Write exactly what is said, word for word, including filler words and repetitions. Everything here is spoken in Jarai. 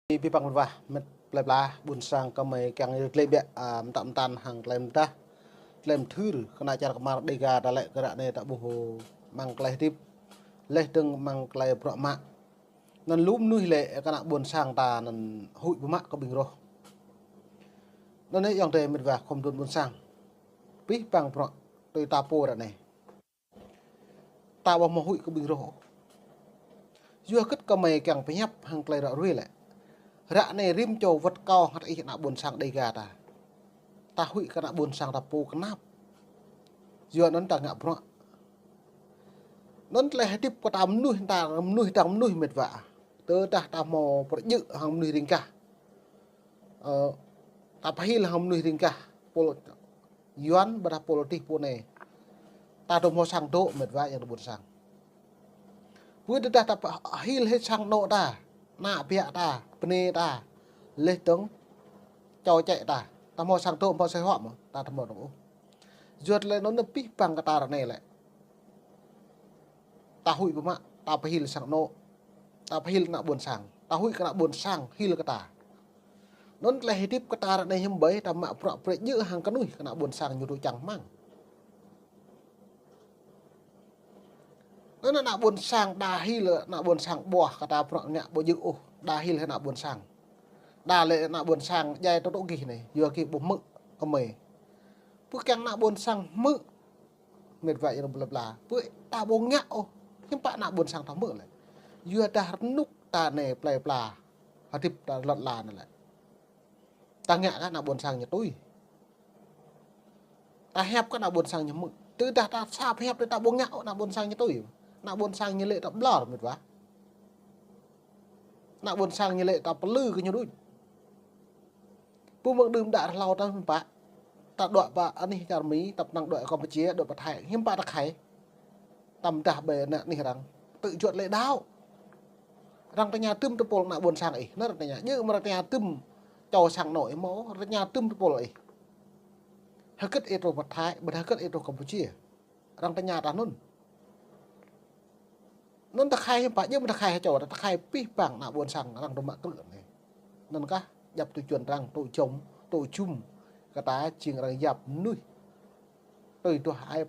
Abih bang mĕt wa, mĕt plơi pla, ƀuôn sang gơmơi kiăng yơh glĕ biă, a, mơtam mơtam hăng tơlơi mơdah, tơlơi mơthưr, kơnă čar kơmar Dega ta lĕ kơ ră anai ta ƀuh mơ̆ng tơlơi hơdip, laih dơ̆ng mơ̆ng tơlơi bruă mă. Anŭn lu mơnuih lĕ kơnă ƀuôn sang ta anŭn huĭ biă mă kơ ƀing roh. Anŭn yơh ayŏng adơi mĕt wa khŏm đưm ƀuôn sang. Abih bang bruă tui ta pô ră anai. Ta ƀu hmâo huĭ kơ ƀing roh ôh. Yua hơget gơmơi kiăng pơhiăp hăng tơlơi ră ruai lĕ. Ră anai rĭm čô wơ̆t kâo hăt ih ană ƀuôn sang Dega ta. Ta huĭ kơ ană ƀuôn sang ta pô kơnăp. Yua anŭn ta ngă bruă. Anŭn tơlơi hơdip kơ ta mơnuih ta, mơnuih ta mơnuih mĕt wa. Tơdah ta hmâo pơrơjơ̆ hăng mơnuih riêng gah. Ơ, ta pơhil hăng mơnuih riêng gah. Pô Yuan ƀôdah pô tih pô anai. Ta dŏ hmâo sang dŏ mĕt wa ayŏng adơi ƀuôn sang. Pơ tơdah ta pơhil hĭ sang anŏ ta, ană biă ta, bơnai ta, laih dơ̆ng čô čĕ ta. Ta hmâo sang dŏ hmâo sơhŏm, ta hmâo dŏ ôh. Yua tơlơi anŭn abih bang kơ ta ră anai lĕ. Ta huĭ biă mă, ta pơhil sang anŏ. Ta pơhil ană ƀuôn sang. Ta huĭ kơ ană ƀuôn sang hil kơ ta. Anŭn tơlơi hơdip kơ ta ră anai hiư̆m ƀai, ta mă bruă pơrơjơ̆ hăng kơnuih kơ ană ƀuôn sang ñu dŏ čang rơmang. Anŭn ană ƀuôn sang đa hil, ană ƀuôn sang ƀuh kơ ta bruă ngă ƀu djơ̆ ôh, đa hil hĭ ană ƀuôn sang. Đa lĕ ană ƀuôn sang djai tơtŭ gih anai, yua gih ƀu hmư̆ kơ gơmơi. Pơ kiăng ană ƀuôn sang hmư̆, mĕt wa ayŏng adơi plơi pla. Pơ ta ƀu ngă ôh, hiư̆m pă ană ƀuôn sang ta hmư̆ lĕ. Yua dah rơnŭk ta anai plơi pla, hơdip ta lŏn ala anai lĕ. Ta ngă kơ ană ƀuôn sang ñu tui. Ta hiăp kơ ană ƀuôn sang ñu hmư̆. Tơdah ta sa pơhiăp tui ta ƀu ngă ôh ană ƀuôn sang ñu tui. Ană ƀuôn sang ñu lĕ ta ƀlŏr mĕt wa. Ană ƀuôn sang ñu lĕ ta pơlư kơ ñu đôč. Pơ mơ̆ng đưm đă hlâo ta hiư̆m pă. Ta dŏ pơ anih čar Mi, ta pơnăng dŏ Kampuchia, dŏ pơ Thái, hiư̆m pă ta khai. Ta mơdah ƀơi ană anih arăng. Tơjuăt lĕ đaŏ. Arăng tơña tơm tơpul ană ƀuôn sang ih. Anŭn arăng tơña. Djơ̆ mơ̆ arăng tơña tơm čô sang anŏ ih hmâo, arăng tơña tơm tơpul ih. Hơget ih truh pơ Thái, ƀôdah hơget ih truh Kampuchia. Arăng tơña ta anŭn. Anŭn ta khai hiư̆m pă, djơ̆ mơ̆ ta khai hơčô, ta khai abih bang ană ƀuôn sang arăng dŏ mă krư̆ anai. Anŭn kah, djăp tui čuăn arăng, tŭ jum, tŭ jum. Kơ ta jing arăng yap mơnuih. Tui duah ai